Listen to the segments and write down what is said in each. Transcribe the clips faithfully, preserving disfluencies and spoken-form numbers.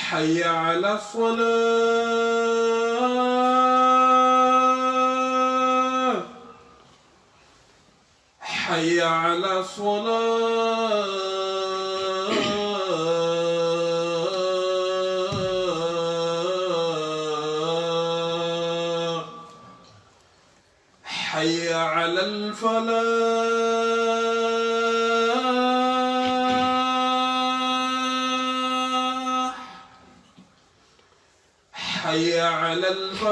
حي على الصلاة. حي على الصلاة. حي على الفلاح. حي على الفلاح.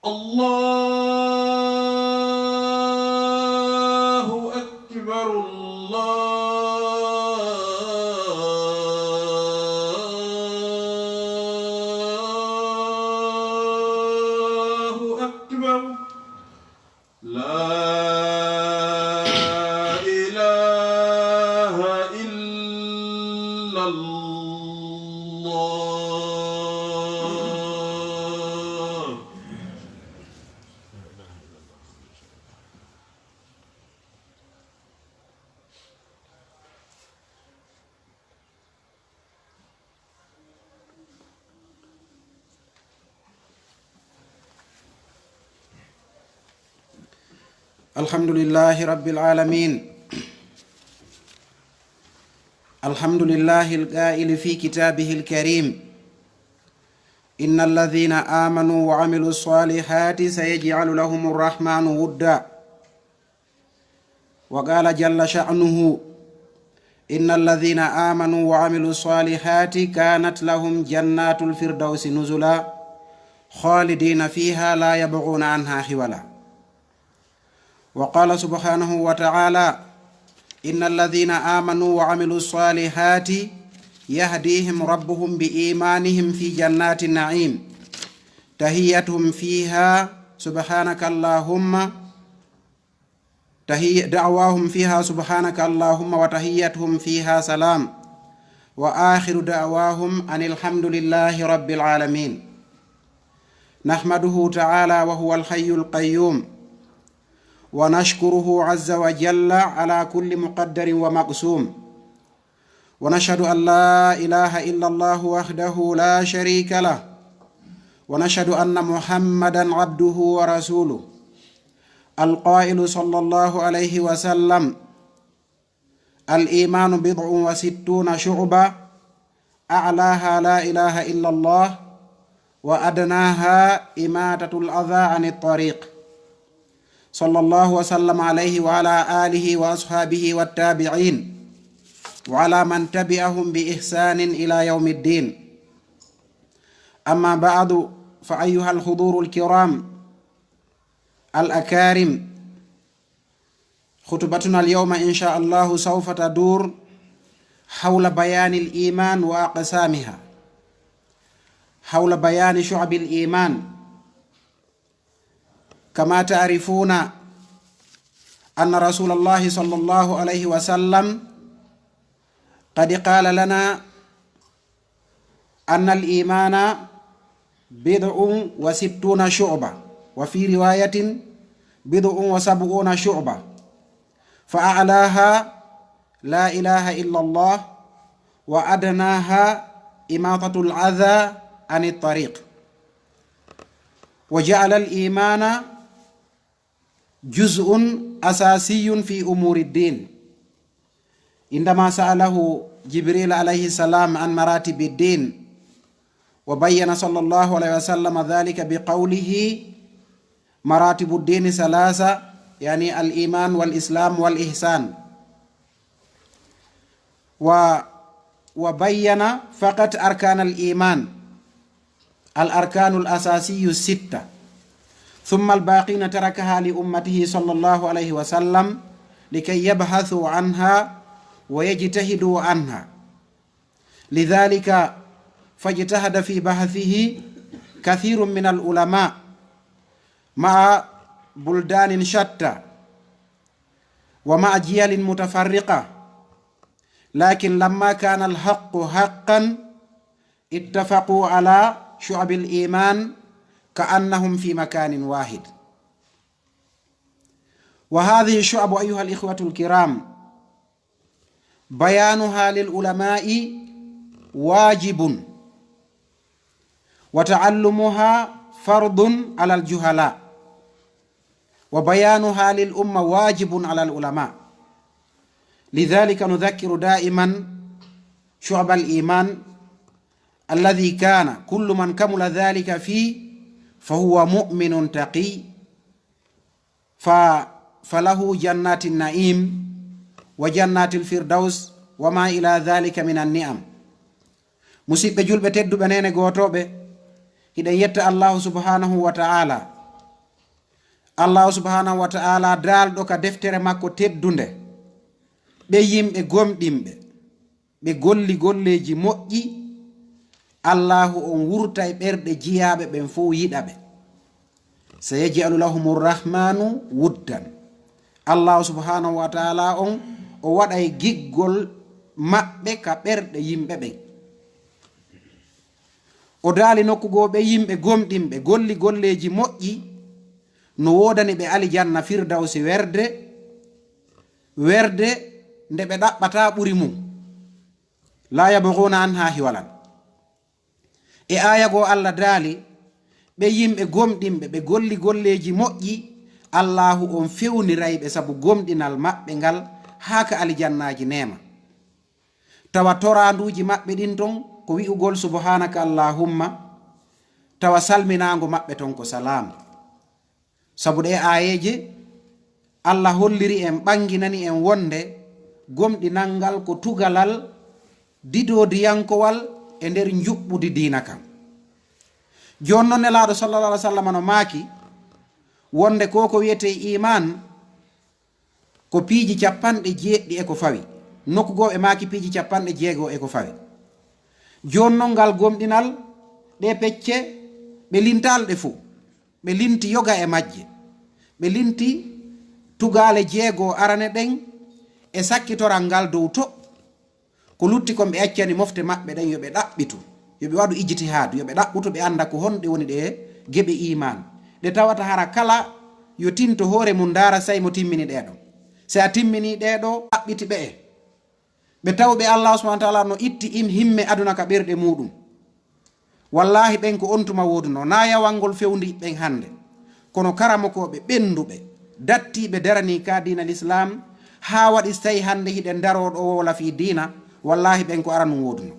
الله أكبر، الله أكبر. لا إله إلا الله. الحمد لله رب العالمين. الحمد لله القائل في كتابه الكريم: إن الذين آمنوا وعملوا الصالحات سيجعل لهم الرحمن ودا. وقال جل شأنه: إن الذين آمنوا وعملوا الصالحات كانت لهم جنات الفردوس نزلا خالدين فيها لا يبغون عنها حولا. وقال سبحانه وتعالى: إن الذين آمنوا وعملوا الصالحات يهديهم ربهم بإيمانهم في جنات النعيم تحيتهم فيها سبحانك اللهم تحي-، دعواهم فيها سبحانك اللهم وتحيتهم فيها سلام. وآخر دعواهم أن الحمد لله رب العالمين. نحمده تعالى وهو الحي القيوم، ونشكره عز وجل على كل مقدر ومقسوم، ونشهد أن لا إله إلا الله وحده لا شريك له، ونشهد أن محمدا عبده ورسوله، القائل صلى الله عليه وسلم: الإيمان بضع وستون شعبة، أعلاها لا إله إلا الله، وأدناها إماتة الأذى عن الطريق. صلى الله وسلم عليه وعلى آله وأصحابه والتابعين وعلى من تبعهم بإحسان إلى يوم الدين. أما بعد، فأيها الحضور الكرام الأكارم، خطبتنا اليوم إن شاء الله سوف تدور حول بيان الإيمان وأقسامها، حول بيان شعب الإيمان. كما تعرفون أن رسول الله صلى الله عليه وسلم قد قال لنا أن الإيمان بضع وستون شعبة، وفي رواية بضع وسبعون شعبة، فأعلاها لا إله إلا الله، وأدناها إماطة الأذى عن الطريق، وجعل الإيمان جزء أساسي في أمور الدين. عندما سأله جبريل عليه السلام عن مراتب الدين، وبين صلى الله عليه وسلم ذلك بقوله: مراتب الدين ثلاثة، يعني الإيمان والإسلام والإحسان. و-، وبين فقط أركان الإيمان، الأركان الأساسي الستة، ثم الباقين تركها لأمته صلى الله عليه وسلم لكي يبحثوا عنها ويجتهدوا عنها. لذلك فاجتهد في بحثه كثير من العلماء مع بلدان شتى ومع جيل متفرقة، لكن لما كان الحق حقا اتفقوا على شعب الإيمان كأنهم في مكان واحد. وهذه الشعب أيها الإخوة الكرام، بيانها للعلماء واجب، وتعلمها فرض على الجهلاء، وبيانها للأمة واجب على العلماء. لذلك نذكر دائما شعب الإيمان الذي كان كل من كمل ذلك فيه فهو مؤمن تقي، ف-، فله جنات النعيم وجنات الفردوس وما إلى ذلك من النعم. Musidɓe julɓe tedduɓe, neene gootooɓe, hiɗen yetta Allahu subhanahu wa ta'ala. Allahu subhanahu wa ta'ala daalɗo ka deftere makko teddunde, ɓe yimɓe gomɗinɓe, ɓe golli golleeji moƴƴi, Allahu on wurtay ɓerɗe jiyaaɓe ɓen fow yiɗa ɓe. Sayaj'alu lahumu rahmanu wuddan. Allahu subhanahu wa ta'ala on, o waɗay giggol maɓɓe ka ɓerɗe yimɓe ɓen. O daali nokku goo ɓe yimɓe gomɗinɓe, golli golleeji moƴƴi, no woodani ɓe alijanna firdawsi werde, werde nde ɓe ɗaɓɓata ɓuri mum. La yabghuna anha hiwalan. E aaya goo Allah daali, ɓe yimɓe gomɗinɓe, ɓe golli golleeji moƴƴi, Allahu on fewniray ɓe sabu gomɗinal maɓɓe ngal haa ka alijannaaji neema. Tawa toraanduuji maɓɓe ɗin ton ko wi'ugol subhanaka Allahumma, tawa salminaango maɓɓe ton ko salaam. Sabu ɗee aayeeje, Allah holliri en, ɓanginani en wonde gomɗinal ngal ko tugalal didoodiyankowal e nder njuɓɓudi diina kan. Jooni non Nelaaɗo sallallahu alaihi wasallam no maaki wonde ko ko wiyetee iman ko piiji capanɗe jeeɗiɗi e ko fawi. Nokku goo ɓe maaki piiji capanɗe jeego e ko fawi. Jooni non ngal gomɗinal, ɗee pecce, ɓe lintaali ɗe fow. Ɓe linti yoga e majje. Ɓe linti tugaale jeego arane ɗen e sakkitoral ngal dow to. Ko lutti kon ɓe accani mofte maɓɓe ɗen yo ɓe ɗaɓɓitu, yo ɓe waɗu ijtihaad, yo ɓe ɗaɓɓutu ɓe annda ko honɗe woni ɗee geɓe iman. Ɗe tawata hara kala yo tinto hoore mum ndaara say mo timmini ɗee ɗoo. Si a timmini ɗee ɗoo, ɗaɓɓiti ɓe'e. Ɓe taw ɓe Allah subhanahu wa ta'ala no itti im himme aduna ka ɓerɗe muɗum. Wallahi ɓen ko on tuma woodunoo, naa yawangol fewndi ɓen hannde. Kono karamokooɓe ɓennduɓe, dattiiɓe daranii ka diina Lislaam, haa waɗi si tawi hannde hiɗen daroo ɗoo wowla fii diina, wallahi ɓen ko aranun woodunoo.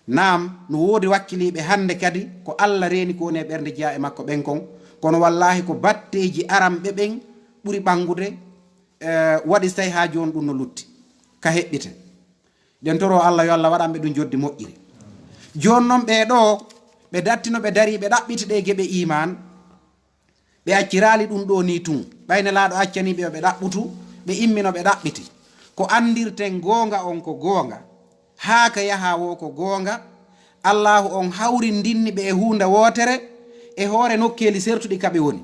Naam, no woodi wakkiliiɓe hannde kadi ko Allah reeni ko woni e ɓernde jeyaa e makko ɓen kon, kono wallahi ko batteeji aranɓe ɓen ɓuri ɓanngude, eh, waɗi si tawi haa jooni ɗum no lutti ka heɓɓiten. Ɗen toroo Allah yo Allah waɗan ɓe ɗum joddi moƴƴiri. Jooni non ɓee ɗoo, ɓe dattino ɓe darii ɓe ɗaɓɓiti ɗee geɓe iman, ɓe acciraali ɗum ɗoo nii tun. Ɓay Nelaaɗo accanii ɓe yo ɓe ɗaɓɓutu, ɓe immino ɓe ɗaɓɓiti. Ko anndirten goonga on ko goonga, haa ka yahaa woo ko goonga, Allaahu on hawrindinni ɓe e huunde wootere, e hoore nokkeeli sertuɗi ka ɓe woni.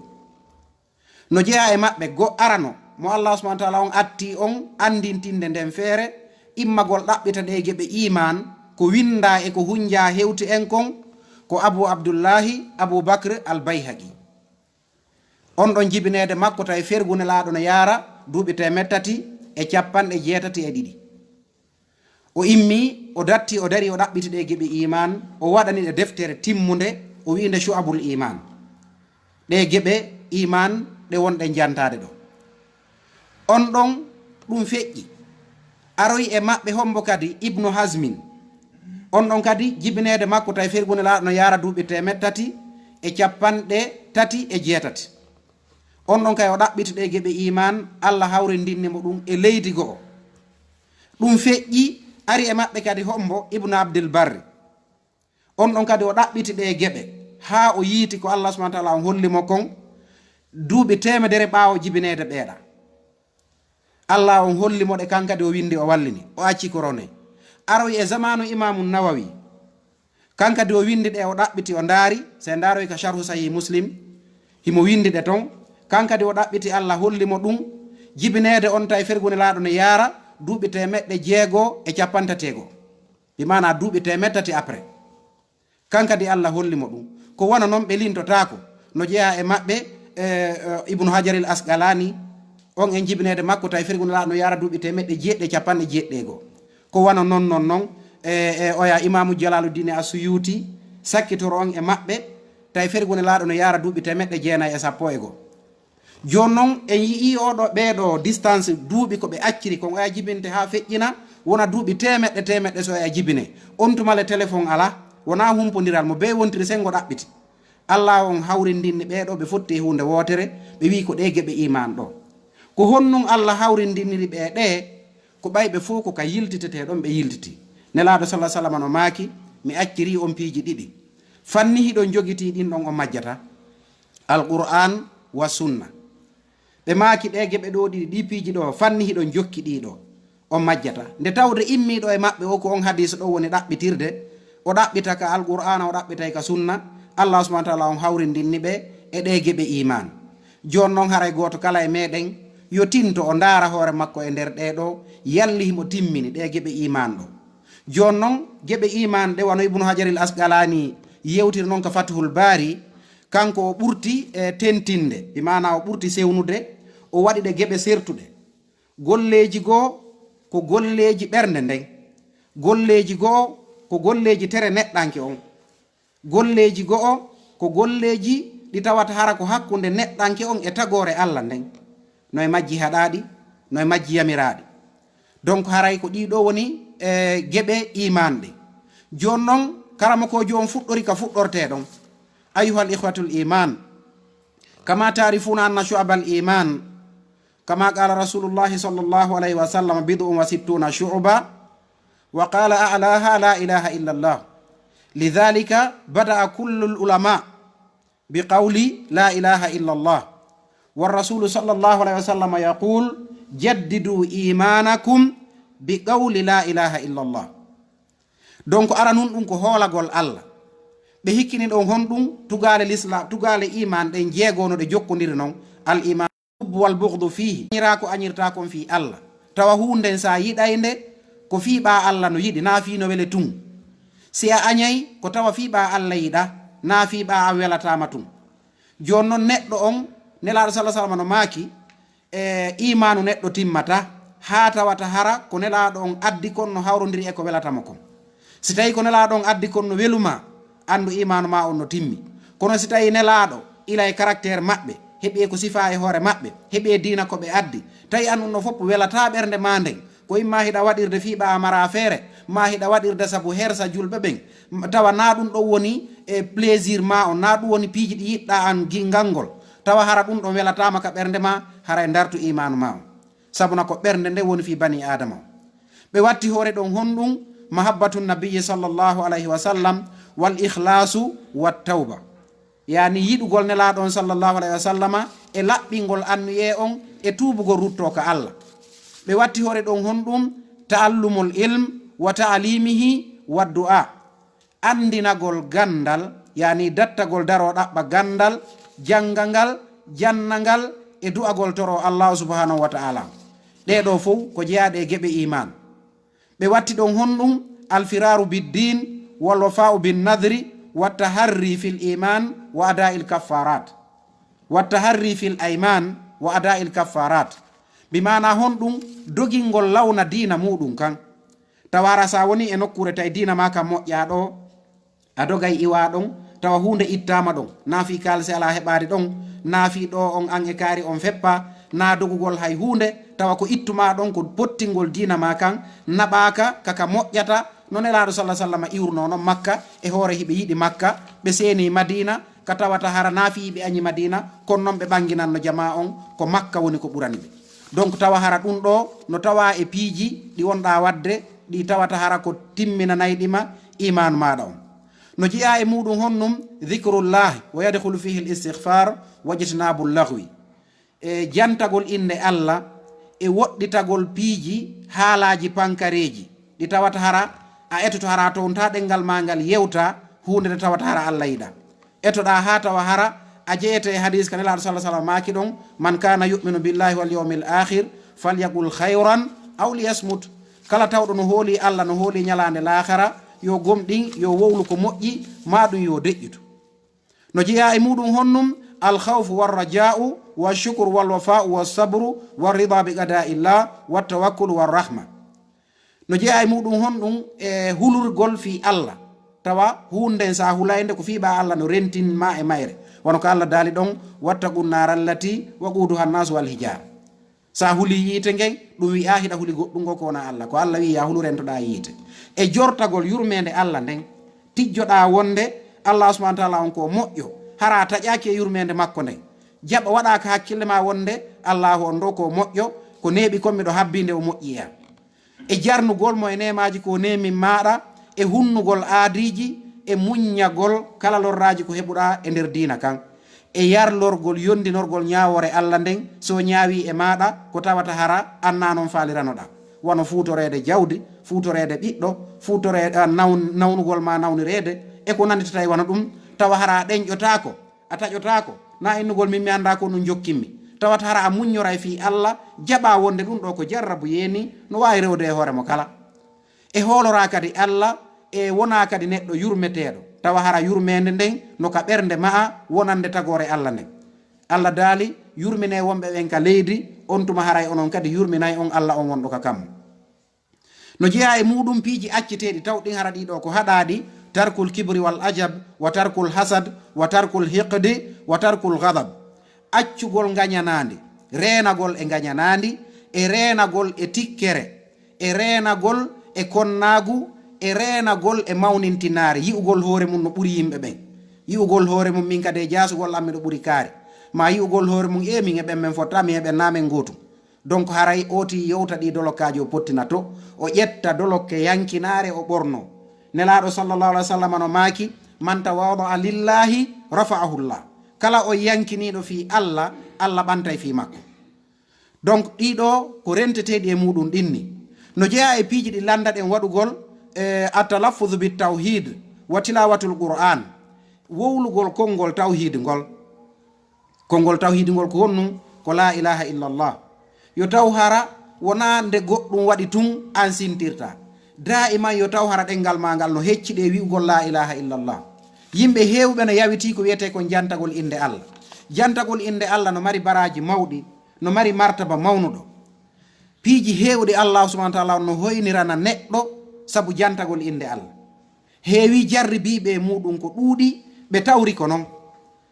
No jeyaa e maɓɓe go arano mo Allah subhanahu wa ta'ala on atti on anndintinde nden feere, immagol ɗaɓɓita ɗee geɓe iman, ko winndaa e ko hunnjaa hewti en kon, ko Abu Abdullahi Abu Bakr al Bayhaqi. On ɗon jibineede makko tawi fergu Nelaaɗo no yaara duuɓi teemeɗɗe tati e capanɗe jeetati e ɗiɗi. O immii, o dattii, o darii, o ɗaɓɓiti ɗee geɓe iman, o waɗani ɗe deftere timmunde, o wi'i nde Shu'abul Iman. Ɗee geɓe iman ɗe wonɗen jantaade ɗoo. On ɗon ɗum feƴƴi. Aroyi e maɓɓe hombo kadi Ibnu Hazmin. On ɗon kadi jibineede makko tawi fergu Nelaaɗo no yaara duuɓi teemeɗɗe tati e capanɗe tati e jeetati. On ɗon kay o ɗaɓɓiti ɗee geɓe iman, Allah hawrindinni mo ɗum e leydi go'o. Ɗum feƴƴi, ari e maɓɓe kadi hombo Ibnu Abdil Barri. On ɗon kadi o ɗaɓɓiti ɗee geɓe, haa o yiiti ko Allah subhanahu wa ta'ala on holli mo kon, duuɓi teemedere ɓaawo jibineede ɓeeɗa. Allah on holli mo ɗe, kan kadi o winndi, o wallini, o acci ko ronee. Aroyi e zamaanu Imaamu Nawawi, kan kadi o winndi ɗe, o ɗaɓɓiti, o ndaari, si en ndaaroyi ka Sharhu Sahih Muslim, himo winndi ɗe ton. Kan kadi o ɗaɓɓiti, Allah holli mo ɗum, jibineede on tawi fergu Nelaaɗo no yaara duuɓi teemeɗɗe jeego e capanɗe tati e goo. Bi maanaa duuɓi teemeɗɗe tati après. Kan kadi Allah holli mo ɗum. Ko wano non ɓe lintotaako. No jeyaa e maɓɓe, e, e, Ibnu Hajaril Asqalaani, on e jibineede makko, tawi fergu Nelaaɗo no yaara duuɓi teemeɗɗe jeeɗiɗi e capanɗe jeeɗiɗi e goo. Ko wano non, non, non, e, e, oya Imaamu Jalaaluddin Assuyuuti, sakkitoro on e maɓɓe, tawi fergu Nelaaɗo no yaara duuɓi teemeɗɗe jeenayi e sappo e goo. Jooni non, en yi'ii oo ɗoo, ɓee ɗoo distance duuɓi ko ɓe acciri kon, oya jibinte haa feƴƴina, wona duuɓi teemeɗɗe, teemeɗɗe so oya jibine. On tuma le téléphone alaa, wonaa humpondiral, mo bee wontiri senngo ɗaɓɓiti. Alla on hawrindinni ɓee ɗoo, ɓe fotti e huunde wootere, ɓe wi'i ko ɗee geɓe iimaan ɗoo. Ko honɗun Alla hawrindinniri ɓe ɗee? Ko ɓay ɓe fow ko ka yiltitetee ɗon ɓe yiltiti. Nelaaɗo sallallaahu alayhi wa sallam no maaki, mi accirii on piiji ɗiɗi. Fanni hiɗon jogitii ɗin ɗon on majjata. Alqur'aan wa sunna. Ɓe maaki ɗee geɓe ɗoo ɗiɗi, ɗii piiji ɗoo, fanni hiɗon jokki ɗii ɗoo, on majjata. Nde tawde immiiɗo e maɓɓe o ko on hadiis ɗoo woni ɗaɓɓitirde, o ɗaɓɓita ka Alqur'aana, o ɗaɓɓitay ka sunna, Allah subhanahu wa ta'ala on hawrindinni ɓe e ɗee geɓe iimaan. Jooni non haray gooto kala e meɗen yo tinto o ndaara hoore makko e nder ɗee ɗoo, yalli himo timmini ɗee geɓe iimaan ɗoo. Jooni non geɓe iimaan ɗe wano Ibnu Hajaril Asqalaani yewtiri non ka Fathul Baari, kanko o ɓurti e tentinde, bi maana o ɓurti sewnude, o waɗi ɗe geɓe sertuɗe. Golleeji goo ko golleeji ɓernde nden. Golleeji goo ko golleeji tere neɗɗanke on. Golleeji go'o ko golleeji ɗi tawata hara ko hakkunde neɗɗanke on e tagoore Alla nden. No e majji haɗaaɗi, no e majji yamiraaɗi. Donc haray ko ɗii ɗoo woni e geɓe iimaan ɗe. Jooni non karamokoojo on fuɗɗori ka fuɗɗortee ɗon. Ayyuhal ikhwatul iimaan, kama taarifuuna anna shu'abal iimaan, kama qaala Rasuulullaahi sallallaahu alayhi wa sallam, bid'un wa sittuuna shu'ba, wa qaala a'laaha laa ilaaha illa Allaah. Lidaalika bada'a kullul ulamaa bi qawli laa ilaaha illa Allaah. Wa rasuulu sallallaahu alayhi wa sallam yaquul, jaddiduu iimaanakum bi qawli laa ilaaha illa Allaah. Donc aranun ɗun ko hoolagol Alla. Ɓe hikkini ɗon honɗun? Tugaale Lislaam, tugaale iimaan ɗen jeegoo no ɗe jokkondiri non. Al iimaan hubbu wal bughdu fiihi. Añiraa ko añirtaa kon fii Alla. Tawa huunden sa yiɗay nde, ko fii ɓaa Alla no yiɗi, naa fii no wele tun. Si a añay, ko tawa fii ɓaa Alla yiɗa, naa fii ɓaa an welataama tun. Jooni non neɗɗo on, Nelaaɗo sallallaahu alayhi wa sallam no maaki, e iimaanu neɗɗo timmata, haa tawata hara ko Nelaaɗo on addi kon no hawrondiri e ko welata mo kon. Si tawii ko Nelaaɗo on addi kon no welu maa, anndu iimaanu maa on no timmi. Kono si tawii Nelaaɗo ila e caractère maɓɓe, heɓi e ko sifaa e hoore maɓɓe, heɓi e diina ko ɓe addi, tawi an ɗun ɗoo fof welataa ɓernde maa nden, ko imma hiɗa waɗirde fii ɓaa a maraa feere, maa hiɗa waɗirde sabu hersa julɓe ɓen, m-, tawa naa ɗun ɗon woni e plaisir maa on, naa ɗun woni piiji ɗi yiɗɗaa an gi-, nganngol, tawa hara ɗun ɗon welataama ka ɓernde maa, haray ndartu iimaanu maa on. Sabuna ko ɓernde nden woni fii banii Aadama on. Ɓe watti hoore ɗon honɗun? Mahabbatu nabiyyi sallallaahu alayhi wa sallam, wal ikhlaasu wat tawba. Yaani yiɗugol Nelaaɗo on sallallaahu alayhi wa sallama e laɓɓingol anniyee on e tuubugol ruttoo ka Alla. Ɓe watti hoore ɗon honɗun? Ta'allumul ilm wa ta'liimihi wa du'aa. Anndinagol ganndal, yaani dattagol daroo ɗaɓɓa ganndal, jannga ngal, janna ngal, e du'agol toroo Allaahu subhaanahu wa ta'aalaa. Ɗee ɗoo fow ko jeyaaɗe e geɓe iimaan. Ɓe watti ɗon honɗun? Alfiraaru biddiin, wal wafaa'u bin nadri, wa taharri fil iimaan, wa adaa'il kaffaaraat. Wa taharri fil aymaan, wa adaa'il kaffaaraat. Bi maanaa honɗun? Dogingol lawna diina muuɗun kan. Tawa hara sa woni e nokkuure tawi diina maa kan moƴƴaa ɗoo, a dogay iwaa ɗon, tawa huunde ittaama ɗon, naa fii kaalisi alaa heɓaari ɗon, naa fii ɗoo on an e kaari on feppaa, naa dogugol hay huunde, tawa ko ittumaa ɗon ko pottingol diina maa kan, naɓaaka ka ka moƴƴata, no Nelaaɗo sallallaahu alayhi wa sallam iwrunoo non Makka, e hoore hiɓe yiɗi Makka, ɓe seenii Madiina, ka tawata hara naa fii ɓe añi Madiina, kono non ɓe ɓannginanno jamaa on, ko Makka woni ko ɓurani ɓe. Donc tawa hara ɗun ɗoo no tawaa e piiji ɗi wonɗaa waɗde, ɗi tawata hara ko timminanayɗi ma iimaanu maaɗa on. No jeyaa e muuɗun honɗun? Dhikrullaahi wa yadkhulu fiihi al-istighfaar wa ijtinaabu llaghwi. E jantagol innde Alla e woɗɗitagol piiji, haalaaji pankareeji, ɗi tawata hara a etoto hara a towntaa ɗemngal maa ngal yewta huunde nde tawata hara Alla yiɗaa. Etoɗaa haa tawa hara a jeyete e hadiis ka Nelaaɗo sallallaahu alayhi wa sallam maaki ɗon, man kaana yu'minu billaahi wal yawmil aakhir falyaqul khayran aw liyasmut. Kala tawɗo no hoolii Alla, no hoolii ñalaande laakara, yo gomɗin, yo wowlu ko moƴƴi, maa ɗun yo deƴƴitu. No jeyaa e muuɗum honɗum? Alkhawfu warraja'u, washukru walwafa'u, wassabru, warrida bi qada'illah, wattawakkulu warrahma. No jeyaa e muuɗum honɗum? E hulurgol fii Allah. Tawa huunde nden, sa hulaynde, ko fii ɓaa Allah no rentin ma e mayre. Wano ko Allah daali ɗon, "Wattaqu nnaara allati waquuduha nnaasu wal hijaara." Sa huli yiite ngen, ɗum wi'aa hiɗa huli goɗɗum goo ko wonaa Allah. Ko Allah wi'i, "Yaa hulu, rentoɗaa yiite." E jortagol yurmeende Allah nden, tijjoɗaa wonde Allah subhanahu wa ta'ala on ko moƴƴo, hara a taƴaaki e yurmeende makko nden. Jaɓa, waɗaa ka hakkille maa wonde Allahu on ɗoo ko moƴƴo, ko neeɓi kon miɗo habbii nde, o moƴƴi e an. E jarnugol mo e neemaaji ko neemin maaɗa, e hunnugol aadiiji, e muññagol kala lorraaji ko heɓuɗaa e nder diina kan, e yarlorgol yondinorgol ñaawoore Allah nden, si o ñaawii e maaɗa ko tawata hara an naa non faaliranoɗaa, wano fuutoreede jawdi, fuutoreede ɓiɗɗo, fuutoreede, a, nawn-, nawnugol maa nawnireede, e ko nannditata e wano ɗum, tawa hara a ɗenƴotaako, a taƴotaako, naa innugol min mi anndaa ko ɗum jokkimmi. Tawata hara a muññoray fii Allah, jaɓaa wonde ɗum ɗoo ko jarrabu yeeni, no waawi rewde e hoore mo kala. E hooloraa kadi Allah, e wonaa kadi neɗɗo yurmeteeɗo, tawa hara yurmeende nden no ka ɓernde ma'a wonande tagoore Allah nden. Allah daali, "Yurminee wonɓe ɓen ka leydi, on tuma haray onon kadi yurminay on Allah on wonɗo ka kammu." No jeyaa e muuɗum piiji acceteeɗi, taw ɗin hara ɗii ɗoo ko haɗaaɗi, tarkul kibri wal ajab, wa tarkul hasad, wa tarkul hiqdi, wa tarkul ghadab. Accugol ngañanaandi, reenagol e ngañanaandi, e reenagol e tikkere, e reenagol e konnaagu, e reenagol e mawnintinaare, yi'ugol hoore mum no ɓuri yimɓe ɓen. Yi'ugol hoore mum, "Min kadi e jaasugol am miɗo ɓuri kaari." Maa yi'ugol hoore mum, "E min e ɓen men fottaa, min e ɓen naa men gootum." Donc haray ooti yewta ɗi dolokkaaji o pottina to, o ƴetta dolokke yankinaare o ɓorno. Nelaaɗo sallallahu alaihi wasallam no maaki, "Man tawada'a lillahi rafa'ahu Allah." Kala on yankiniiɗo fii Allah, Allah ɓantay fii makko. Donc ɗii ɗoo ko renteteeɗi e muuɗum ɗin ni. No jeyaa e piiji ɗi lanndaɗen waɗugol, e, at-talaffuzu bit tawhid wa tilawatul Qur'an, wowlugol konngol tawhid ngol. Konngol tawhiidi ngol ko honɗum? Ko laa ilaaha illallah. Yo taw hara wonaa nde goɗɗum waɗi tun an sintirta. Daa'iman yo taw hara ɗenngal maa ngal no hecciɗi e wi'ugol laa ilaaha illallah. Yimɓe heewɓe no yawitii ko wi'etee kon jantagol innde Allah. Jantagol innde Allah no mari baraaji mawɗi, no mari martaba mawnuɗo. Piiji heewɗi Allah subhanahu wa ta'ala no hoynirana neɗɗo sabu jantagol innde Allah. Heewii jarribiiɓe e muuɗum ko ɗuuɗi, ɓe tawri ko non.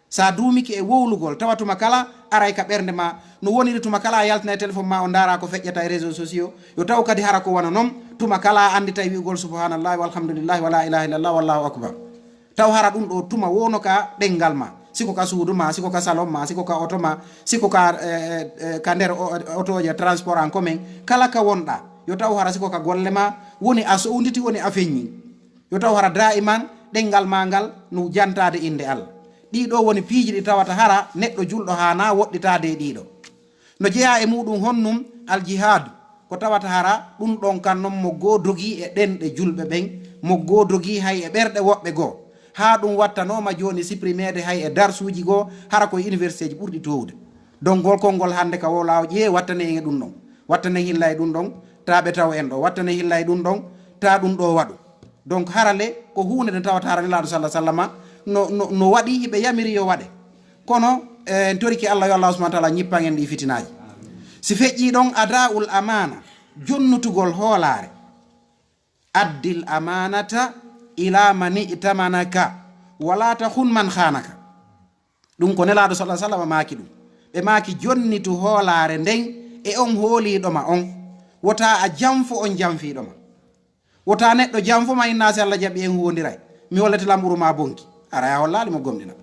Sa duumike e wowlugol, tawa tuma kala aray ka ɓernde ma, no woniri tuma kala a yaltina e téléphone ma, o ndaara ko feƴƴata e réseaux sociaux, yo taw kadi hara ko wano non, tuma kala a annditay wi'ugol subhanallahi walhamdulillahi wala ilaha illallah wallahu akbar. Taw hara ɗum ɗo tuma wono ka ɗenngal ma, siko ka suudu ma, siko ka salon ma, siko ka oto ma, siko ka, eh, eh, eh, ka nder o-, otooje transport en commun, kala ka wonɗa, yo taw hara siko ka golle ma woni a sownditi, woni a feññi. Yo taw hara daa'iman ɗenngal maa ngal no jantaade innde Allah. Ɗii ɗoo woni piiji ɗi tawata hara neɗɗo julɗo haanaa woɗɗitaade e ɗii ɗoo. No jeyaa e muuɗum honɗum? Al jihaad, ko tawata hara ɗum ɗon kan non mo goo dogii e ɗenɗe julɓe ɓen, mo goo dogii hay e ɓerɗe woɓɓe goo. Haa ɗum wattanooma jooni supprimeede hay e darsuuji goo, hara ko e universitéeji ɓurɗi toowude. Donc ngol konngol hannde ka wowlaawo ƴee, wattanen en e ɗum ɗon. Wattanen hilla e ɗum ɗon, taa ɓe taw en ɗoo. Wattanen hilla e ɗum ɗon, taa ɗum ɗoo waɗu. Donc harale ko huunde nde tawata hara Nelaaɗo sallallahu alaihi wasallama no, no, no waɗi, hiɓe yamiri yo waɗe. Kono, eh, en torike Allah yo Allah subhanahu wa ta'ala ñippan en ɗi fitinaaji. Si feƴƴii ɗon, adaa'ul amaana, jonnutugol hoolaare. Addil amaanata ila man i'tamanaka, wala takhun man khanaka. Ɗum ko Nelaaɗo sallallahu alaihi wasallam maaki ɗum. Ɓe maaki, jonnitu hoolaare nden e on hooliiɗo ma on. Wota a janfo on janfiiɗo ma. Wota neɗɗo janfo ma, inna si Allah jaɓi en huwondiray, mi hollete lamburu ma bonki. Haray a hollaali mo gomɗinal.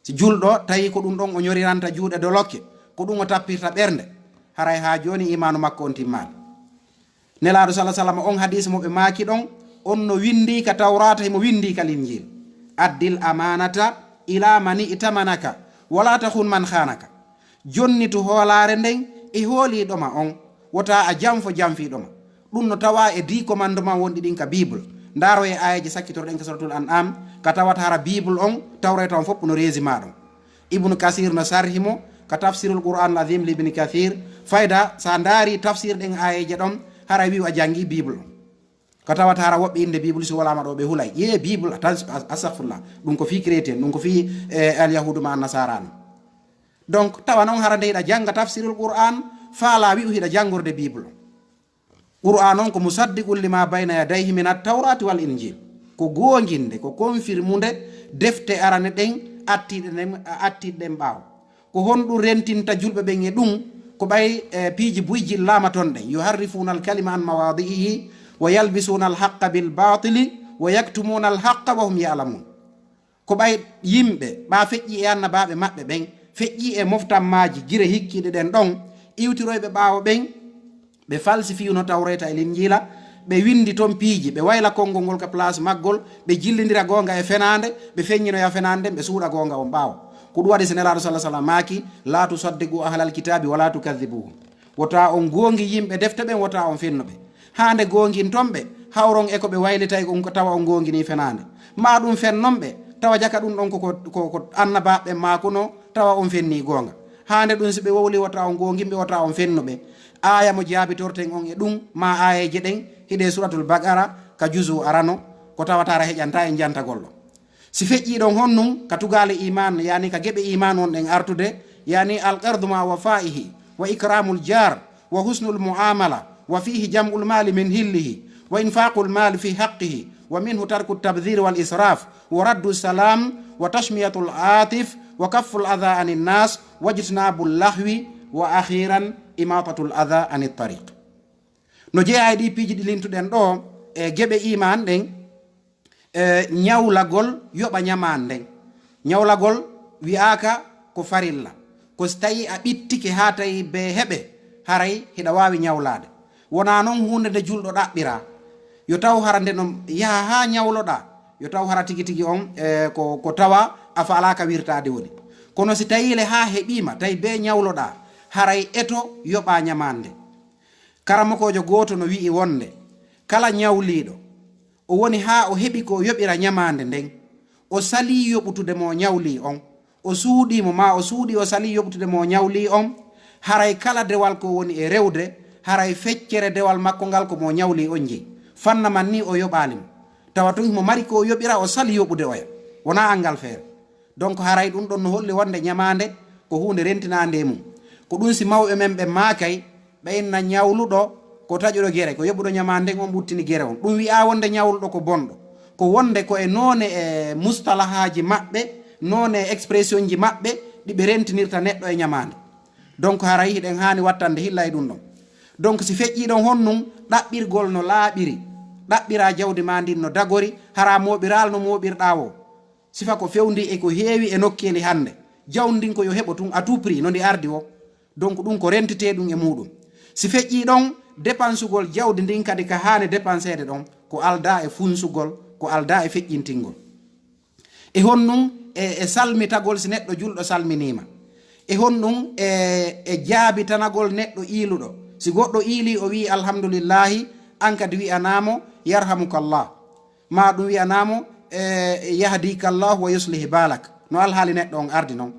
Si julɗo tawi ko ɗum ɗon o ñoriranta juuɗe dolokke, ko ɗum o tappirta ɓernde, haray haa jooni imaanu makko on timmaali. Nelaaɗo sallallahu alaihi wasallam on hadiis mo ɓe maaki ɗon, on no winndi ka Tawraata, himo winndi ka Linjiil. Addil amaanata ila man i'tamanaka, wala takhun man khanaka. Jonnitu hoolaare nden e hooliiɗo ma on, wota a janfo janfiiɗo ma. Ɗum no tawaa e dix commandement wonɗi ɗin ka Bible. Ndaaro e aayeeje sakkitorɗen ka Suratul An'am, ka tawata hara Bible on, Tawreeta on fof no résumé ɗon. Ibnu Kasir no sarhi mo ka Tafsirul Qur'an al Azim li Ibni Kasir. Fayda, sa ndaari tafsir ɗen aayeeje ɗon, hara wi'u a jangi Bible on. Ka tawata hara woɓɓe innde Bible si wolaama ɗo, ɓe hulay. Yee Bible, atan-, as-, astaghfirullah. Ɗum ko fii chrétien, ɗum ko fii, eh, alyahuudu ma annasara no. Donc, tawa noon hara nde hiɗa jannga tafsirul Qur'an, faala wi'u hiɗa janngorde Bible. Qur'an on ko musaddiqun lima bayna yadayhi min at-tawrati wal injil. Ko goonginde, ko confirmunde defte arane ɗen, attiɗe ɗen, attiɗe ɗen ɓaawo. Ko honɗum rentinta julɓe ɓen e ɗum? Ko ɓay, eh, piiji buy jillaama ton ɗen. Yuharrifuna al-kalima an mawadi'ihi wa yalbisuna al-haqqa bil batili wa yaktumuna al-haqqa wa hum ya'lamun. Ko ɓay yimɓe, ɓa feƴƴi e annabaaɓe maɓɓe ɓen, feƴƴi e moftammaaji gire hikkiiɗe ɗen ɗon, iwtiroyɓe ɓaawo ɓen, ɓe falsifiyuno Tawreeta e Linjiila, ɓe winndi ton piiji, ɓe wayla konngol ngol ka place maggol, ɓe jillindira goonga e fenaande, ɓe feññinoya fenaande nden, ɓe suuɗa goonga on ɓaawo. Ko ɗum waɗi si Nelaaɗo sallallaahu alayhi wa sallam maaki, "La tusaddiqu ahlal kitaabi wa la tukadhibuhum." Wota on goongi yimɓe defte ɓen, wota on fennu ɓe. Haa nde goonginton ɓe, hawron e ko ɓe waylitay on, ko tawa on goongini fenaande. Maa ɗum fennon ɓe, tawa jaka ɗum ɗon ko, ko, ko, ko annabaaɓe ɓen maakuno, tawa on fenni goonga. Haa nde ɗum si ɓe wowli wota on goongin ɓe, wota on fennu ɓe. Aaya mo jaabitorten on e ɗum, maa aayeeje ɗen, hiɗe Suratul Baqara, ka juzu arano, ko tawata hara heƴanta en jantagol ɗo. Si feƴƴii ɗon honnun ka tugaale iman, yani ka geɓe iman on ɗen artude, yani al qardu ma wafaihi, wa ikramul jar, wa husnul muamala, wa fihi jam'ul mali min hillihi, wa infaqul mali fi haqqihi, wa minhu tarku tabdhir wal israf, wa raddu salam, wa tashmiyatul atif, wa kafful adha anin nas, wa ijtinabul lahwi, wa akhiran imatatul adha anit tariq. No jeeya e ɗi piiji ɗi lintuɗen ɗo, e geɓe iman ɗen, e ñawlagol yoɓa ñamaande nden. Ñawlagol wi'aaka ko farilla. Ko si tawi a ɓittike haa tawi bee heɓe, haray hiɗa waawi ñawlaade. Wonaa noon huunde nde julɗo ɗaɓɓira. Yo taw hara nde no yaha haa ñawloɗaa, yo taw hara tigi tigi on, e, ko, ko tawa a faalaaka wirtaade woni. Kono si tawi le haa heɓiima, tawi bee ñawloɗaa, haray eto yoɓaa ñamaande. Karamokoojo gooto no wi'i wonde, kala ñawliiɗo, o woni haa o heɓi ko o yoɓira ñamaande nden, o salii yoɓutude mo o ñawlii on, o suuɗii mo, maa o suuɗii o salii yoɓutude mo o ñawlii on, haray kala dewal ko woni e rewde, haray feccere dewal makko ngal ko mo o ñawlii on jeyi. Fanna man ni o yoɓaali mo. Tawa tun himo mari ko o yoɓira, o salii yoɓude oya. Wonaa anngal feere. Donc, haray ɗum ɗon no holli wonde ñamaande ko huunde rentinaande e mum. Ko ɗum si mawɓe men ɓe maakay, ɓe inna ñawluɗo ko taƴuɗo gere, ko yoɓuɗo ñamaande on ɓuttini gere on. Ɗum wi'aa wonde ñawluɗo ko bonɗo. Ko wonde ko e noone e mustalahaaji maɓɓe, noone e expressionji maɓɓe ɗi ɓe rentinirta neɗɗo e ñamaande. Donc, haray hiɗen haani wattande hilla e ɗum ɗon. Donc, si feƴƴii ɗon honnun ɗaɓɓirgol no laaɓiri, ɗaɓɓiraa jawdi maa ndin no dagori, hara mooɓiraal no mooɓirɗaa woo. Sifa ko fewndii e ko heewi e nokkeeli hannde. Jawdi ndin ko yo heɓo tun à tout prix no ndi ardi woo. Donc, ɗum ko rentetee ɗum e muuɗum. Si feƴƴii ɗon, depansugol jawdi ndin kadi ka haani depanseede ɗon, ko aldaa e funsugol, ko aldaa e feƴƴintingol. E honnun e, e salmitagol si neɗɗo julɗo salminiima. E honnun e, e jaabitanagol neɗɗo iiluɗo. Si goɗɗo iilii o wi'i alhamdulillahi, an kadi wi'anaamo yarhamukallah. Maa ɗum wi'anaamo, e, yahdikallahu wa yuslihi balak. No alhaali neɗɗo on ardi non.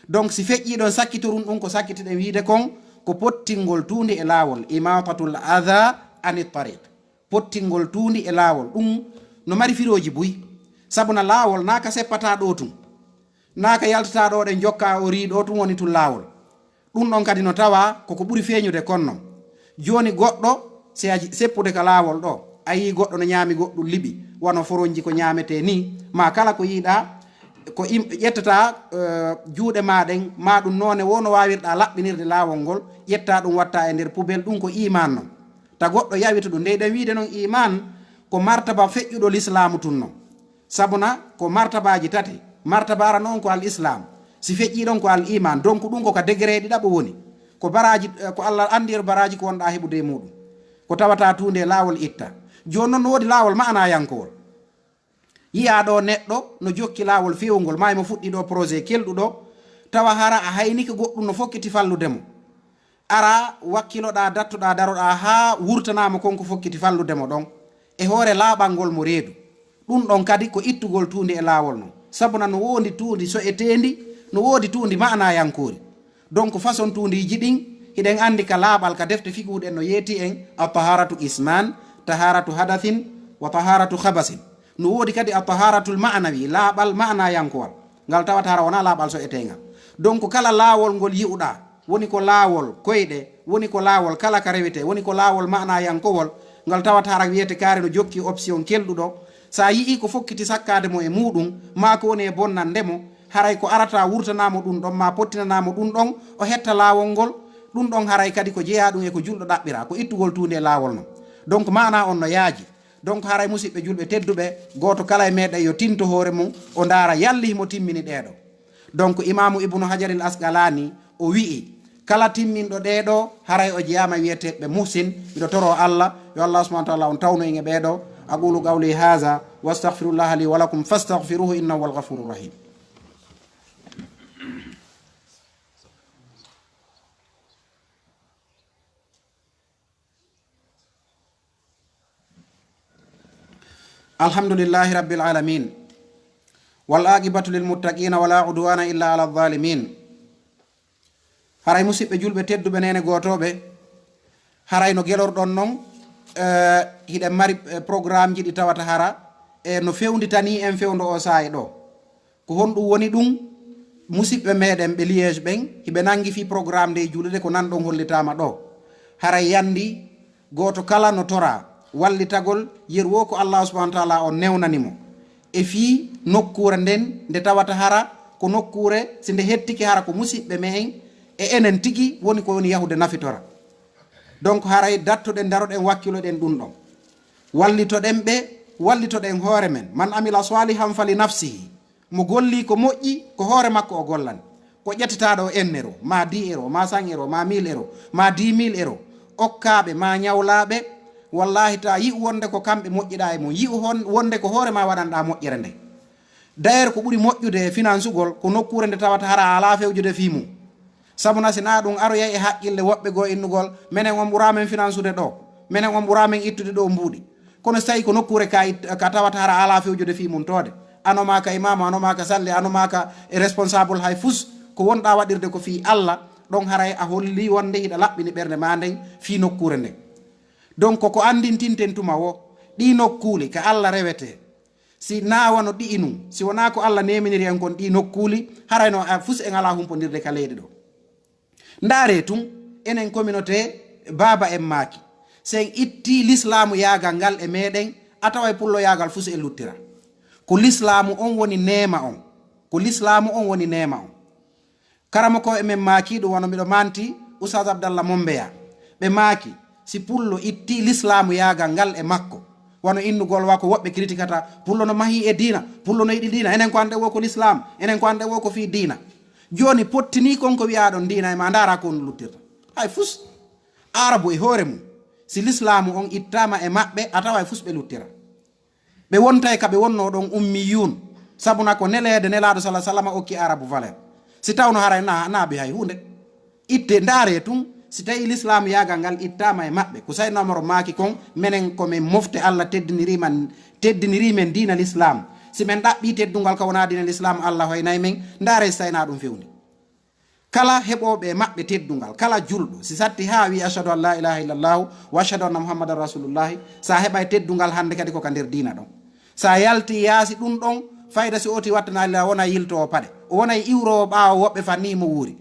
Donc, si feƴƴii ɗon, sakkitorun ɗum ko sakkitiɗen wiide kon, ko pottingol tuundi e laawol, imatatul adha anit tariq. Pottingol tuundi e laawol, ɗum no mari firooji buy. Sabu na laawol naa ka seppataa ɗoo tun, naa ka yaltataa ɗoo ɗen jokkaa o rii ɗoo tun woni tun laawol. Ɗum ɗon kadi no tawaa ko ko ɓuri feeñude kon non. Jooni goɗɗo, si a ji-, seppude ka laawol ɗoo, a yii goɗɗo no ñaami goɗɗum liɓi, wano foronji ko ñaametee nii, maa kala ko yiiɗaa, ko im-, ƴettataa, eh, juuɗe maa ɗen, maa ɗum noone woo no waawirɗaa laɓɓinirde laawol ngol, ƴettaa ɗum wattaa e nder poubelle, ɗum ko iimaan non. Ta goɗɗo yawita ɗum. Nde eɗen wiide non iimaan, ko martaba feƴƴuɗo lislaamu tun non. Sabuna ko martabaaji tati. Martaba arano on ko al islam. Si feƴƴii ɗon ko al iman. Donc ɗum ko ka degré ɗiɗaɓo woni. Ko baraaji, eh, ko Allah anndi yer baraaji ko wonɗaa heɓude e muuɗum. Ko tawata tuunde e laawol itta. Jooni non no woodi laawol ma'anayankowol. Yi'aa ɗoo neɗɗo no jokki laawol feewngol, maa himo fuɗɗii ɗoo projet kelɗuɗo, tawa hara a haynike goɗɗum no fokkiti fallude mo. Ara wakkiloɗaa, dattoɗaa, daroɗaa haa wurtanaa mo kon ko fokkiti fallude mo ɗon, e hoore laaɓangol mo reedu. Ɗum ɗon kadi ko ittugol tuundi e laawol non. Sabuna no woodi tuundi so'eteendi, no woodi tuundi ma'anayankoori. Donc façon tuundiiji ɗin, hiɗen anndi ka laaɓal ka defte fiqhu ɗen no yeeti en, at-taharatu qisman, taharatu hadathin, Wa taharatu khabasin. No woodi kadi a taharatul ma'nawi, laaɓal ma'nayankowal. Ngal tawata hara wonaa laaɓal so eteengal. Donc, kala laawol ngol yi'uɗaa, woni ko laawol koyɗe, woni ko laawol kala ka rewetee, woni ko laawol ma'nayankowol, ngal tawata hara wiyete kaari no jokki option kelɗuɗo. So a yi'ii ko fokkiti sakkaade mo e muuɗum, maa ko woni e bonnande mo, haray ko arata wurtanaa mo ɗum ɗon, maa pottinanaa mo ɗum ɗon, o hetta laawol ngol, ɗum ɗon haray kadi ko jeyaa ɗum e ko julɗo ɗaɓɓira, ko ittugol tuundi e laawol non. Donc, maanaa on no yaaji. Donc, haray musiɓɓe julɓe tedduɓe, gooto kala e meɗen yo tinto hoore mum, o ndaara yalli himo timmini ɗee ɗoo. Donc, Imaamu Ibnu Hajaril Asqalaani, o wi'i, kala timminɗo ɗee ɗoo, haray o jeyaama wiyeteeɓe muhsin. Miɗo toroo Allah, yo Allah subhanahu wa taala on tawnu en e ɓee ɗoo. Aqulu qawli haza, wa astaghfirullaha li wa lakum, fastaghfiruhu, innahu huwal ghafurur rahim. Alhamdulillahi rabbil alamin. Wal aqibatu lil muttaqina wala udwana illa ala zalimin. Haray musiɓɓe julɓe tedduɓe neene gootooɓe, haray no gelorɗon non, eh, hiɗen mari, eh, programmeji ɗi tawata hara, e no fewnditanii en fewndo o saa'i ɗoo. Ko honɗum woni ɗum? Musiɓɓe meɗen ɓe Liège ɓen, hiɓe nangi fii programme nde e juulude ko nan ɗon hollitaama ɗoo. Haray yandi gooto kala no toraa wallitagol yeru woo ko Allaahu subhaanahu wa taala on newnani mo. E fii nokkuure nden nde tawata hara ko nokkuure, si nde hettike hara ko musiɓɓe me'en e enen tigi woni ko woni yahude nafitora. Donc haray dattoɗen, daroɗen, wakkiloɗen ɗum ɗon. Wallitoɗen ɓe, wallitoɗen hoore men. Man amila salihan fali nafsihi. Mo golli ko moƴƴi, ko hoore makko o gollani. Ko ƴettitaaɗo o un euro, maa dix euro, maa cent euro, maa mille euro, maa dix mille euro, okkaaɓe, maa ñawlaaɓe, wallaahi, ta yi'u wonde ko kamɓe moƴƴiɗaa e mum, yi'u hon-, wonde ko hoore maa waɗanɗaa moƴƴere nde. D'ailleurs, ko ɓuri moƴƴude e finansugol, ko nokkuure nde tawata hara a alaa fewjude fii mum. Sabu na si na ɗum aroyay e haqqille woɓɓe goo innugol, menen on ɓuraa men finansude ɗoo, menen on ɓuraa men ittude ɗoo mbuuɗi. Kono si tawii ko nokkuure ka it-, ka tawata hara alaa fewjude fii mum toode, ano maa ka imaamu, ano maa ka salle, ano maa ka e responsable hay fus, ko wonɗaa waɗirde ko fii Alla, ɗon haray a holli wonde hiɗa laɓɓini ɓernde maa nden fii nokkuure nden. Donc, ko ko anndintinten tuma woo, ɗii nokkuuli ka Alla rewetee, si na wano ɗi'i nun, si wonaa ko Alla neeminiri en kon ɗii nokkuuli, haray no, a, fus en alaa humpondirde ka leyɗe ɗoo. Ndaaree tun, enen communauté, baaba en maaki, si en ittii lislaamu yaagal ngal e meɗen, a taway pullo yaagal fus e luttira. Ko lislaamu on woni neema on. Ko lislaamu on woni neema on. Karamoko e men maaki ɗum, wano miɗo manti Oustaz Abdallah Mombeya. Ɓe maaki, si pullo itti lislaamu yaagal ngal e makko, wano innugol wa ko woɓɓe kritikata, pullo no mahi e diina, pullo no yiɗi diina, enen ko anɗen wo ko lislaam, enen ko anɗen wo ko fii diina. Jooni pottini kon ko wi'aɗon diina e ma, ndaara ko on luttirta. Hay fus, Arabu e hoore mum, si lislaamu on ittaama e maɓɓe, a tawa e fus ɓe luttira. Ɓe wontay ka ɓe wonnoo ɗon ummiyuun, sabu na ko neleede Nelaaɗo sala salama okki Arabu valeur. Si tawno haray na, na ɓe hay huunde. Itte ndaaree tun, si tawii lislaamu yaagal ngal ittaama e maɓɓe, ko Sayyidina Umar maaki kon, menen ko men mofte Alla teddiniri man, teddiniri men diina lislaam. Si men ɗaɓɓii teddungal ka wonaa diina lislaam, Alla hoynay men, ndaaree si tawii na ɗum fewndi. Kala heɓooɓe e maɓɓe teddungal, kala julɗo, si satti haa wi'i, "Ashhadu an laa ilaaha illallahu wa ashhadu anna Muhammadan rasulullahi," sa heɓay teddungal hannde kadi ko ka nder diina ɗon. Sa yalti yaasi ɗum ɗon, fayda si oti wattanaali la, wona yiltoowo paɗe. O wonay iwroowo ɓaawo woɓɓe fanni mo wuuri.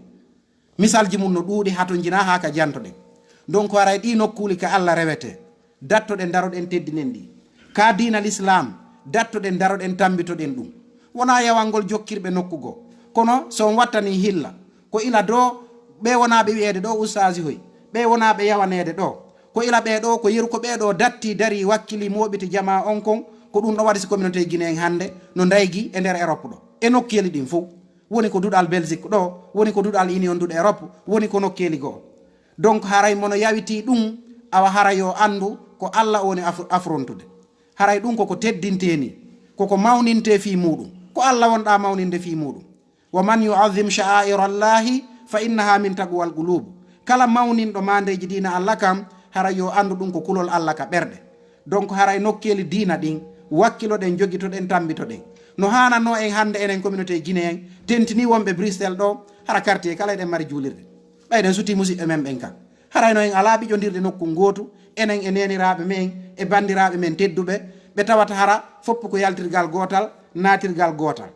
Misalji mum no ɗuuɗi, hatonjinaa haa ka jantoɗen. Donc, haray ɗii nokkuuli ka Alla rewete. Dattoɗen, daroɗen, teddinen ɗi. Ka diina Lislaam, dattoɗen, daroɗen, tambitoɗen ɗum. Wonaa yawangol jokkirɓe nokku goo. Kono so on wattanii hilla, ko ila doo ɓee wonaaɓe wi'eede ɗoo ustaasi hoy, ɓee wonaaɓe yawaneede ɗoo. Ko ila ɓee ɗoo, ko yeru ko ɓee ɗoo datti, darii, wakkilii, mooɓiti jamaa on kon, ko ɗum ɗoo waɗi si communauté Guinée en hannde no ndaygi e nder Europe ɗoo. E nokkeeli ɗin fow. Woni ko duɗal Belgique ɗoo, woni ko duɗal Union duɗe Europe, woni ko nokkeeli goo. Donc, haray mo no yawitii ɗum, awa hara yo anndu ko Alla o woni af-, afrontude. Haray ɗum ko ko teddintee nii, ko ko mawnintee fii muuɗum, ko Alla wonɗaa mawninde fii muuɗum. "Wa man yu'azzim sha'aira Allahi fa innaha min taqwal qulub." Kala mawninɗo maandeeji diina Alla kam, haray yo anndu ɗum ko kulol Alla ka ɓerɗe. Donc, haray nokkeeli diina ɗin, wakkiloɗen, jogitoɗen, tambitoɗen. No haananoo en hannde enen communauté Guinée en, tentinii wonɓe Bruxelles ɗoo, hara quartier kala eɗen mari juulirde. Ɓay eɗen sutii musiɓɓe men ɓen kan. Haray no en alaa ɓiƴondirde nokku ngootu, enen e neeniraaɓe men, e banndiraaɓe men tedduɓe, ɓe tawata hara foppu ko yaltirgal gootal, naatirgal gootal.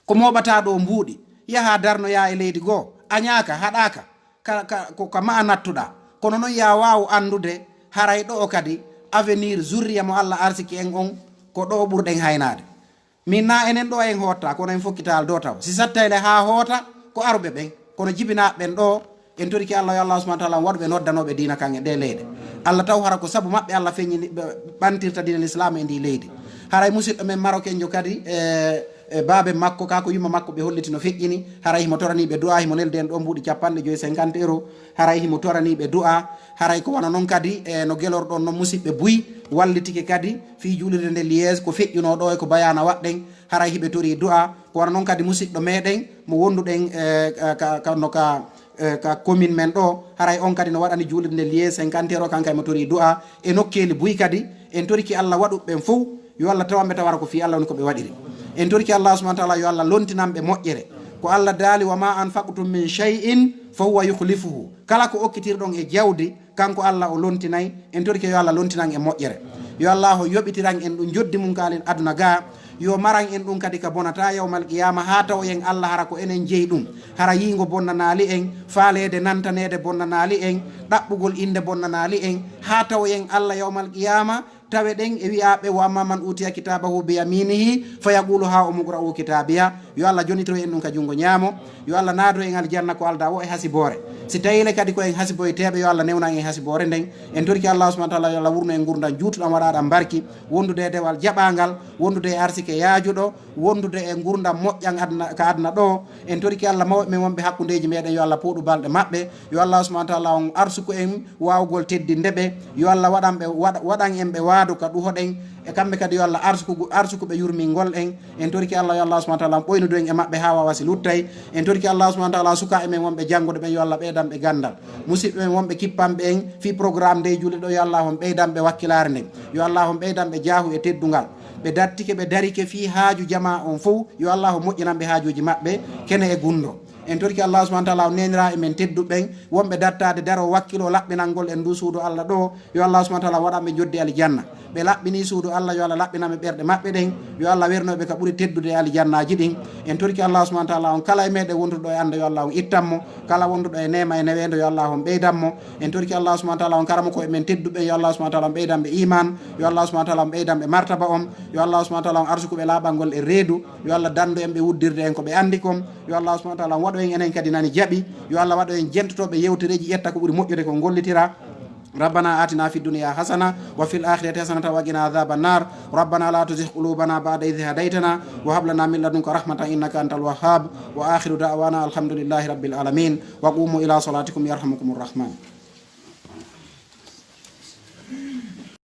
Ko mooɓataa ɗo mbuuɗi, yahaa darnoyaa e leydi goo, añaaka, haɗaaka, ka, ka, ko ka ma'a nattuɗaa. Kono noon yaa waawu anndude, haray ɗo'o kadi, avenir zurriya mo Alla arsiki en on, ko ɗo'o ɓurɗen haynaade. Min naa enen ɗo'o en hoottaa, kono en fokkitaal doo taw. Si sattay le haa hoota, ko aruɓe ɓen. Kono jibinaaɓe ɓen ɗo'o, en torike Alla, yo Alla subhanahu wa taala on waɗu ɓe noddanooɓe diina kan e ɗee leyɗe. Alla taw hara ko sabu maɓɓe Alla feññini, ɓe ɓantirta diina l'islam e ndii leydi. Haray musidɗo men marokenjo kadi, e, e baabe makko, kaa ko yumma makko ɓe holliti no feƴƴini. Haray himo toranii ɓe du'a, himo neldi en ɗoo mbuuɗi capanɗe joy, cinquante euros. Haray himo toranii ɓe du'a. Haray ko wano non kadi, e, no gelorɗon non musiɓɓe buy wallitike kadi fii juulirde nde Liège, ko feƴƴunoo ɗoo e ko bayaana waɗɗen. Haray hiɓe torii du'a. Ko wano non kadi musiɗɗo meɗen mo wonduɗen, e, ka, ka, ka, no ka, e, ka commune men ɗoo, haray on kadi no waɗani juulirde nde Liège cinquante euros, kanka himo torii du'a. E nokkeeli buy kadi, en torike Alla waɗuɓe ɓen fow, yo Alla tawanɓe tawara ko fii Alla woni ko ɓe waɗiri. En torike Alla subhanahu wa taala yo Alla lontinanɓe moƴƴere. Ko Alla daali, "Wa ma anfaqtum min shay'in fa huwa yukhlifuhu." Kala ko okkitirɗon e jawdi, kanko Alla o lontinay. En torike yo Alla lontinan en moƴƴere. Yo Alla o yoɓitiran en ɗum joddi mum kaalin aduna gaa. Yo maran en ɗum kadi ka bonataa yawmal qiyaama, haa tawoyen Alla hara ko enen jeyi ɗum. Hara yiingo bonnanaali en, faaleede nantaneede bonnanaali en, ɗaɓɓugol innde bonnanaali en, haa tawoyen Alla yawmal qiyaama, taweɗen e wi'aaɓe, "Wa amma man utiya kitabahu bi yaminihi, fa yaqulu ha umuqra'u kitabiya." Yo Alla jonitoro en ɗum ka junngo ñaamo. Yo Alla naado en aljanna ko aldaa wo e hasiboore. Si tawii le kadi ko en hasiboyteeɓe, yo Alla newnan en hasiboore nden. En torike Alla subhanahu wa taala, yo Alla wurnu en ngurndan juutuɗan, waɗaaɗan barki, wondude e dewal jaɓaangal, wondude e arsike yaajuɗo, wondude e ngurndan moƴƴan aduna, ka aduna ɗoo. En torike Alla mawɓe men wonɓe hakkundeeji meɗen, yo Alla pooɗu balɗe maɓɓe. Yo Alla subhanahu wa taala on arsuku en waawugol teddinde ɓe. Yo Alla waɗan ɓe, waɗ-, waɗan en ɓe waado ka ɗuhoɗen. E kamɓe kadi yo Alla arsuku, arsuku ɓe yurmingol en. En torike Alla, yo Alla subhanahu wa taala on ɓoynudu en e maɓɓe haa waawa si luttay. En torike Alla subhanahu wa taala sukaaɓe men wonɓe janngude ɓen, yo Alla ɓeydan ɓe ganndal. Musiɓɓe men wonɓe kippanɓe en fii programme ndee juulde ɗoo, yo Alla on ɓeydan ɓe wakkilaare nden. Yo Alla on ɓeydan ɓe jaahu e teddungal. Ɓe dattike, ɓe darike fii haaju jamaa on fow. Yo Alla on moƴƴinan ɓe haajuuji maɓɓe, kene e gunndo. En torike Alla subhanahu wa taala o neenira e men tedduɓe ɓen, wonɓe dattaade daro wakkilo laɓɓinangol en ndu suudu Alla ɗoo. Yo Alla subhanahu wa taala waɗan ɓe joddi aljanna. Ɓe laɓɓini suudu Alla, yo Alla laɓɓinan ɓe ɓerɗe maɓɓe ɗen. Yo Alla werno ɓe ka ɓuri teddude e aljannaaji ɗin. En torike Alla subhanahu wa taala on kala e meɗen wonduɗo e annde, yo Alla on ittan mo. Kala wonduɗo e neema e neweende, yo Alla on ɓeydan mo. En torike Alla subhanahu wa taala on karamoko e men tedduɓe, yo Alla subhanahu wa taala on ɓeydan ɓe iman. Yo Alla subhanahu wa taala on ɓeydan ɓe martaba on. Yo Alla subhanahu wa taala on arsuku ɓe laaɓangol e reedu. Yo Alla dandu en ɓe wuddirde en ko ɓe anndi kon. Yo Alla subhanahu wa taala on waɗu en enen kadi nani jaɓi. Yo Alla waɗu en jentotooɓe yewtereeji, ƴetta ko ɓuri moƴƴude ko gollitira. ربنا آتنا في الدنيا حسنة وفي الآخرة حسنة وقنا عذاب النار. ربنا لا تزغ قلوبنا بعد إذ هديتنا وهب لنا من لدنك رحمة إنك أنت الوهاب. وآخر دعوانا الحمد لله رب العالمين. وقوموا إلى صلاتكم يرحمكم الرحمن.